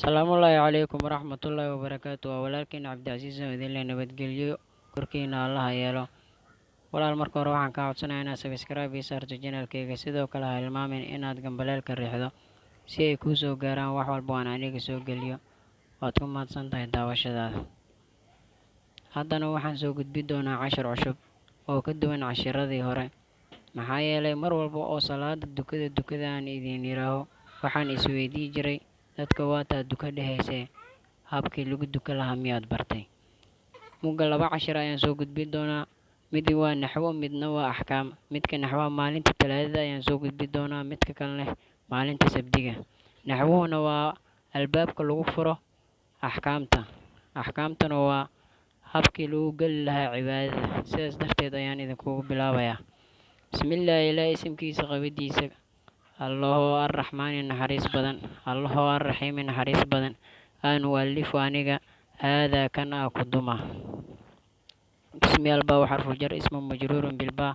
Asalaamullaahi calaykum waraxmatullaahi wabarakaatu. Waa walaalkiin Cabdicasiis oo idinleh nabadgelyo korkiina Allaha yeelo. Walaal, marka hore waxaan kaa codsanayaa inaad subscribe ii saarto channelkayga. Sidoo kale ha hilmaamin inaad gambaleelka riixdo si ay kuu soo gaaraan wax walba aan aniga soo geliyo. Waad ku mahadsan tahay daawashadaada. Haddana waxaan soo gudbi doonaa cashar cusub oo ka duwan cashiradii hore, maxaa yeelay mar walba oo salaada dukada dukada aan idin yiraaho, waxaan isweydii jiray dadka: waataa duka dhehaysee, habkii lagu duka lahaa miyaad bartay? Mugga laba cashir ayaan soo gudbin doonaa. Midi waa naxwo, midna waa axkaam. Midka naxwaha maalinta Talaadada ayaan soo gudbi doonaa, midka kalena maalinta Sabdiga. Naxwuhuna waa albaabka lagu furo axkaamta, axkaamtuna waa habkii lagu geli lahaa cibaadada. Sidaas darteed ayaan idinkugu bilaabayaa. Bismillaahi, Ilaah isimkiisa qabadiisa, Allahoo Arraxmaani naxariis badan, Allahoo Arraxiimi naxariis badan, aan ualifu aniga haadaa kan aa ku duma. Bismi albaa xarfu jar, ismu majruurun bilbaa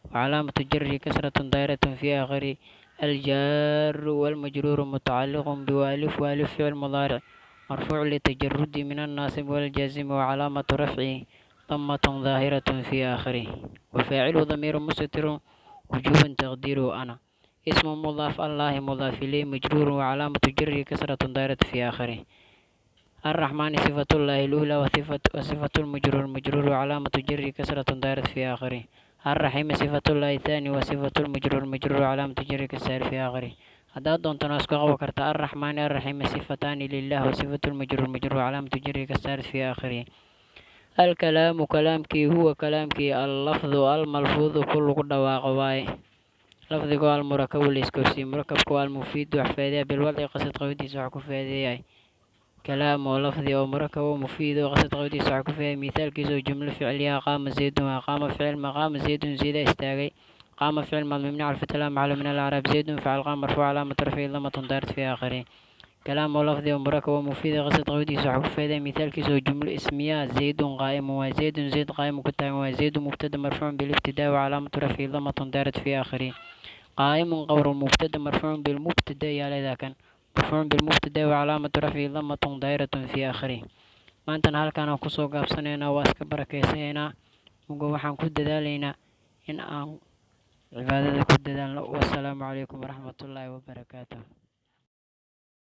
وcalaamatu jari kasratun daahiraة fi aakhiri. Aljaaru walmajruuru mutacaliqu biwaalif, waalif ficil mudaaric marfuuc litajarudi min annaasib waljaazimi wacalaamatu rafcihi damatun daahiraة fi aakhirih, wafaacilu damiiru mustatirun wujuuban taqdiiruhu ana. Ismu mudaaf, Allaahi mudaaf iley, majruurun wacalaamatu jarihi kasratun daahiraة fi aakhirih. الرحمن صفة الله الأولى، وصفة المجرور مجرور وعلامة جره كسرة دائرة في آخره. الرحيم صفة الله الثاني، وصفة المجرور مجرور وعلامة جره كسر في آخره. Haddaad doontana isku qaban kartaa: الرحمن الرحيم صفتان لله، وصفة المجرور مجرور وعلامة جره كسر في آخره. الكلام kalaamkii، هو kalaamkii، اللفظ الملفوظ ku lagu dhawaaqo waaye, lafdigo المركب la iskoorsiiyey, murakabka waa المفيد wax faa'iideeya, بالوضع qasad qabadiisa wax ku faa'iideeyay. Kalaam oo lafdi oo murakab oo mufiid oo qasad qabadiisa wax ku faa'iideeyay. Mithaalkiisa oo jumlo ficliya: قام زيد. قام فعل ما قام زيد، زيد istaagay. قام فعل ماضي مبني على الفتح، لا محل من الإعراب. زيد فعل قام مرفوع، علامة رفعه ضمة ظاهرة في آخره. كلام oo lafdi oo murakab oo mufiid oo qasad qabadiisa wax ku faa'iideeyay. Mithaalkiisa oo jumlo ismiya: زيد قائم. وزيد زيد قائم ku taagan. وزيد مبتدا مرفوع بالابتداء وعلامة رفعه ضمة ظاهرة في آخره. قائم خبر مبتدا مرفوع بالمبتدا، يا لذا كان مرفوع بالمبتدا وعلامة رفعه ضمة ظاهرة في آخره. Maantana halkaan aan kusoo gaabsanaynaa, waa iska barakeysaneynaa. Mugo waxaan ku dadaalaynaa in aan cibaadada ku dadaalno. Wasalaamu calaykum waraxmatullaahi wabarakaatuh.